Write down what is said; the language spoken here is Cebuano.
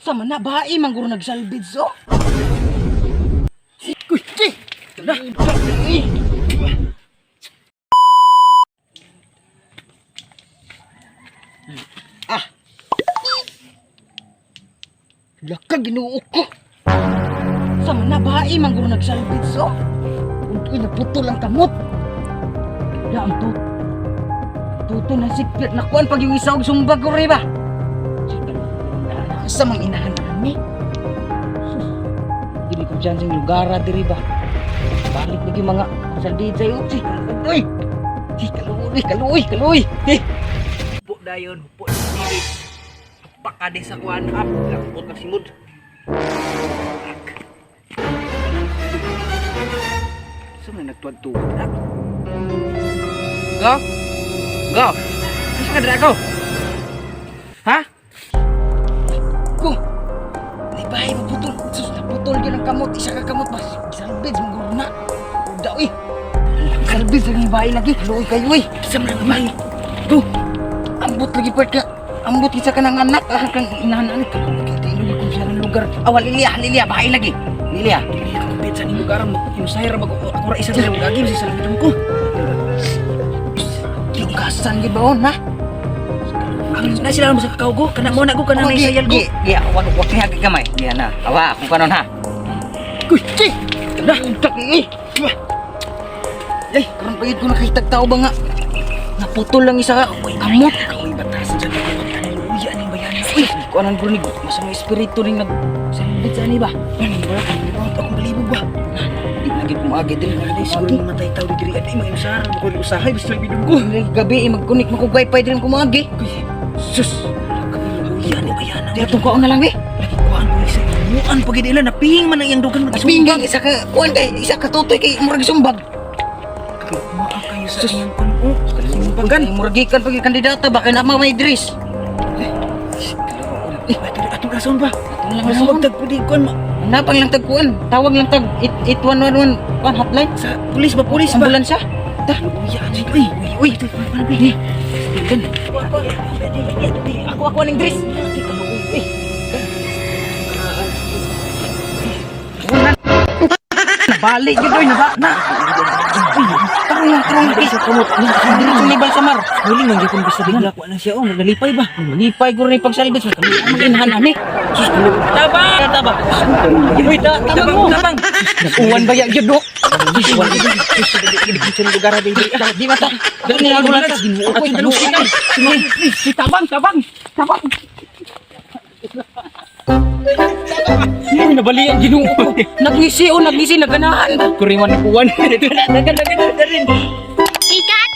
Sama na bae man guro nagsalbid so. Kuy, ki. Na. Eh. Ah. Laka Ginoo ko. Sama na bae man guro nagsalbid so. Uy, naputol ang kamot. Ya ang tut. Tuto na sikpit na kuan pag yung isa og sumbag ko ba? Sa mga inahan ani. Sus. Dili ko dyan sa lugar diri ba. Balik lagi mga sa DJ uy. Uy. Si kaluoy, kaluoy, kaluoy. Eh. Hupo dayon, hupo sa dili. Pakade sa kuan up, lakot na simod. Sa man nagtuwad-tuwad up. Go. Go. Asa ka dira go? Ha? Ko. Di ba ay maputol? Sus, naputol gyud ang kamot. Isa ka kamot ba? Salbid mo guro na. Uda uy. Salbid sa bahay lagi. Kaluoy kayo uy. Sa mga bahay. Go. Ambot lagi part ka. Ambot isa ka ng anak. Ah, kang inahan ani. Kita ilo kung sa lugar. Awal Lilia, Lilia bahay lagi. Lilia. Dili ka kumpit sa ning lugar mo. Inusay ra bago ako ra isa dira magagi sa salbidon ko. Lugasan gyud ba na? Ang na sila mo sa kakao go, kana mo na go kana na isayal go. Gi, gi, wag wag niya gamay. Gi na. Awa, kung kanon ha. Kuy, ki. Na, tak eh. Eh, karon pagid ko nakitag tao ba nga. Naputol lang isa ka. Kamot. Kaoy batasan sa dugo tanan luya ning bayanan. Uy, kuanan ko ni masama espiritu ning nag salbit sa ani ba. Ano ba? Ano akong balibog ba? Di na gid maagi diri na Ay, gid siguro mamatay tao di diri at ay mga inusara mo ko usahay basta salbidon ko. Gabi eh, magkunik mo kog wifi diri ko maagi. Sus. Luya ni bayana. Di atong kaon na lang eh. Lagi kuan ko isa muan pagid ila naping man ang iyang dugan Pinggang isa ka kuan kay isa ka tutoy kay murag sumbag. Maa kayo sa Sus. iyang kuan o. Sumbagan, murag gikan pag kandidata ba kay na may Idris. Eh, atong rason ba? Atong lang Mas rason. magtagpo di kuan ma. Napang lang tag kuan, tawag lang tag 8111 kuan hotline. Sa pulis ba pulis ba? Ambulansya. Ta. Luya ani. Uy, Uy, uy. Eh. Ako ako aning Idris. Eh. Nabalik gyud oy, naba na. Tarong lang, tarong lang. Sa kamot. Diretso ni Balsamar. Huling man gyud basta bigla kuan na siya oh, nalipay ba? Lipay ko rin pagsalbis. Ang inahan ani. Sus, Tabang! Tabang. Uy, tabang mo. Tabang! Uwan ba ya gyud do? Uwan ba? Sa lugar di Di ba ta? Dali na lang sa Ginoo ko. Si tabang, tabang, tabang. Uy, nabalian Ginoo ko. Nagngisi o nagngisi naganahan. Kuringan na kuwan. Dagan dagan dagan. Ikat!